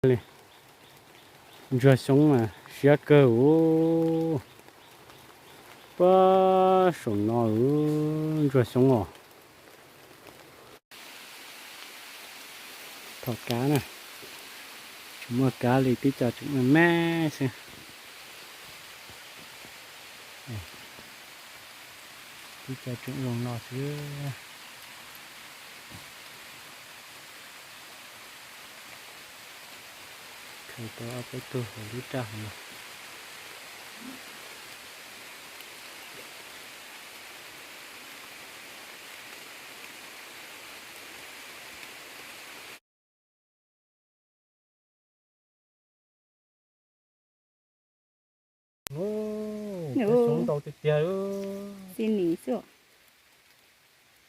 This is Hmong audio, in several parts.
Ntsuag xyoob mas siab kawg ub. Pab saum no ntsuag xyoob os. Thov kab na, tsis muaj kab li, tib co tseem me me xwb. Tib co tseem zoo no xwb. Khaws tau ob peb tug hauv lub raj hauv no. Ub, xyoob ntau tiag tiag. Xi nis xwb.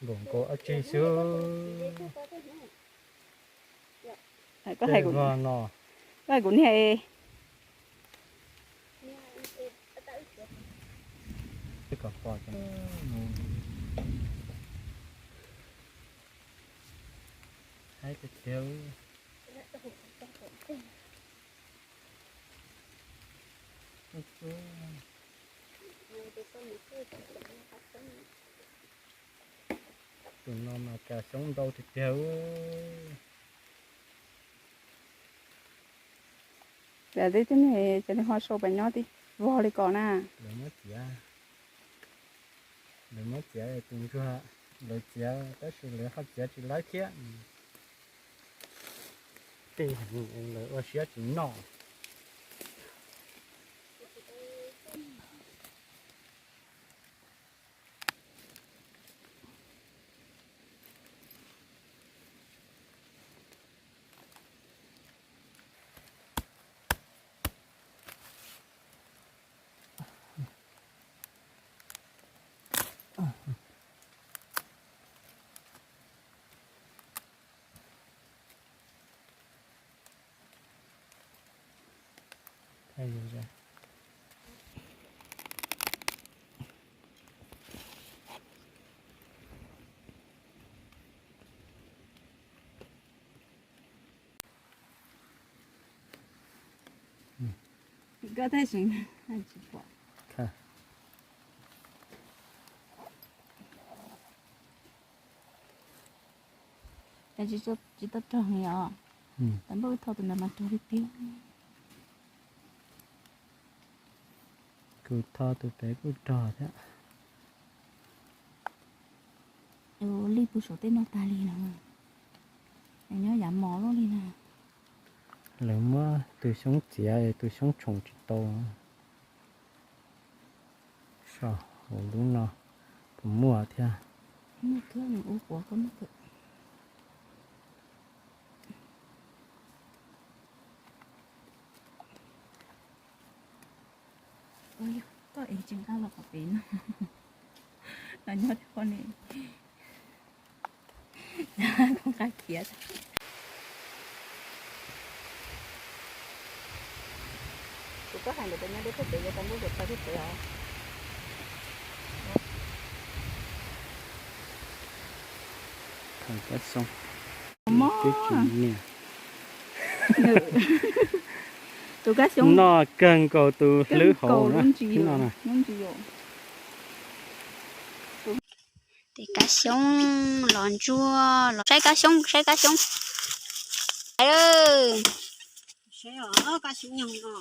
Npaum nkaus dab tsi xwb. Koj hais kuv, koj hais kuv niag. Haib tiag tiag. Tus no mas cas xyoob ntau tiag tiag. Cas tib tug niag cov niag ho sau pas nyob tib vog li ko na. Lawv muab txiav, lawv muab txiav tus ntsuag, lawv txiav tab sis lawv ho txiav tsis laib thiab. Tej lawv ua siab tsis noj. Koj thaij tseem tsis pom. Tsis tau rog li os. Tab npawj wb tho tus ntawd mas rog tiag tiag. Kuv tho tus pem kuj rog thiab. Lij pw saum tej no tag li no. Nyob yav mos luaj li na. Lawv muab tus xyoob txiav, tus xyoob tshoom tsis tau. Saum hauv lub no puas muaj thiab? Koj es tsis nqa los pem no, los nyob thiab koj ne. Koj nqa khiav. Kuv koj hais ntawd nyob deb pem pem, yog tau nplooj pem tau thiab pem os. Kab xyoob. Tus kab xyoob noj kawg nkaus tus hlwb hauv no. Tes kab xyoob los ntsuag los saib kab xyoob, saib kab xyoob. Saib os, kab xyoob nyoog no,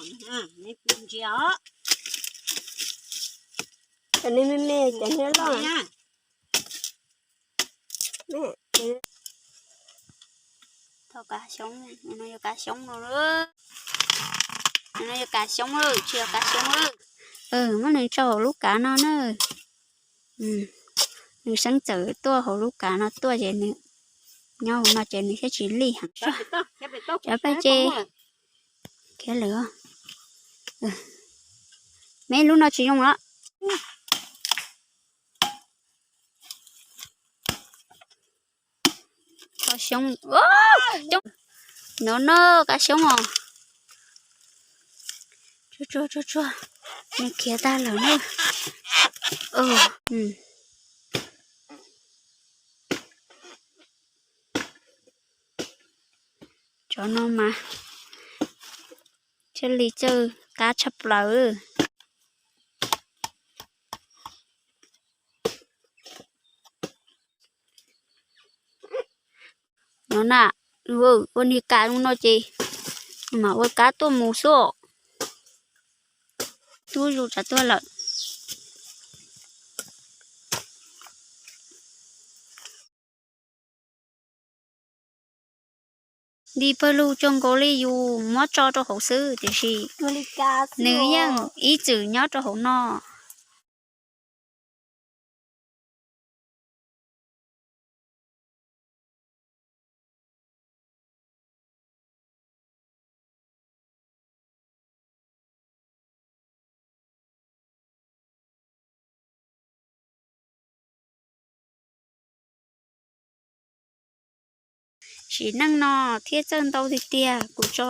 nej ntsia os. Cov nej me me, cov nej loj. Thov kab xyoob, no yog kab xyoob no. No yog kab xyoob, tsis yog kab xyoob. Muab nws tso hauv lub kav no na. Nws seeb txawm tuaj hauv lub kav no tuaj ces nws nyob hauv no ces nws thiaj tsis lij heev. Cov paj ces khiav lawm. Me lub no tsis zoo lawm. Kab xyoob, coob no na, kab xyoob os. Tsuag tsuag tsuag tsuag, nws khiav tag lawm na. Cov no mas Thiaj li txawj qab tshaj plaws. No na, ua niag kas zoo no ces mam ua kab tuaj mus xwb. Tub zus tsam tuaj lawm. Nti pawg lug cuag nkaus li yus muab tso rau hauv xwb tiam sis nws yeej ib txwm nyob rau hauv no. Sim neej no thiab txawj ntau tiag tiag, kuv tso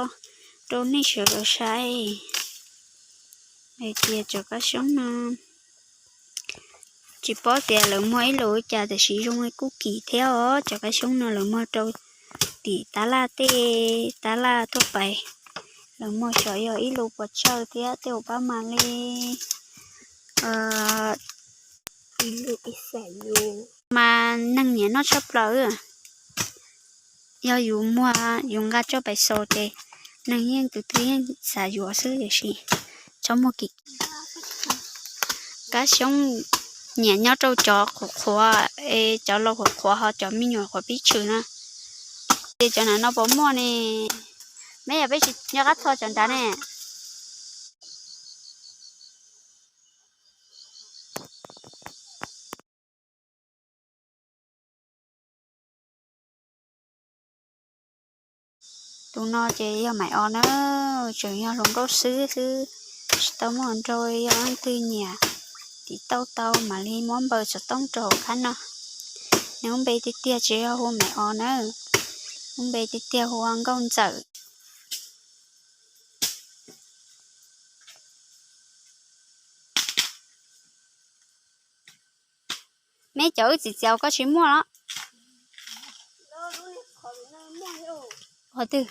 rau nej sawv daws saib hais tias cov kab xyoob no tsis paub tias lawv muag ib lus cas tiam sis zoo li kuj kim thiab os. Cov kab xyoob no lawv muag rau tim tab laj tej tab laj tuaj pais, lawv muag xyov yog ib lus puas tsawg thiab tej uas pab mas li mas neeg nyiam noj tshaj plaws. Yog yus muag yus nqa tso pais xaus ces neeg yeej tus twg yeej xav yuav xwb tiam sis txhob muag kim. Kab xyoob nyiam nyob rau cov qhuav qhuav, cov laus qhuav qhuav ho cov me nyuam qhuav pib tshwm na. Ces cov nam no puas muaj ne? Meb yog peb tsis nco qab tho cov nrad ne. Tus no ces yog maim os na, tseem yog hluas nkauj xwb xwb, tsis tau muaj hluas nraug, yog leej twg nyiam tiv tauj tau mam li muab npaws xov tooj rau hauv qab no. Nws lub npe tiag tiag tsis yog hu maim os na, lub npe tiag tiag hu ua nkauj ntxawm. Meb cov wb txiv txiaus koj tsis muaj los? Qhov twg?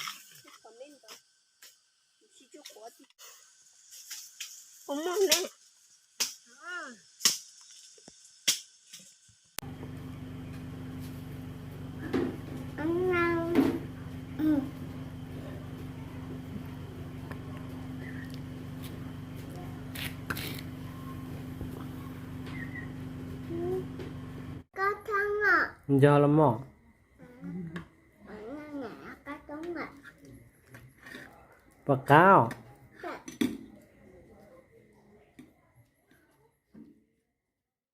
Nco los mog. Puas qab?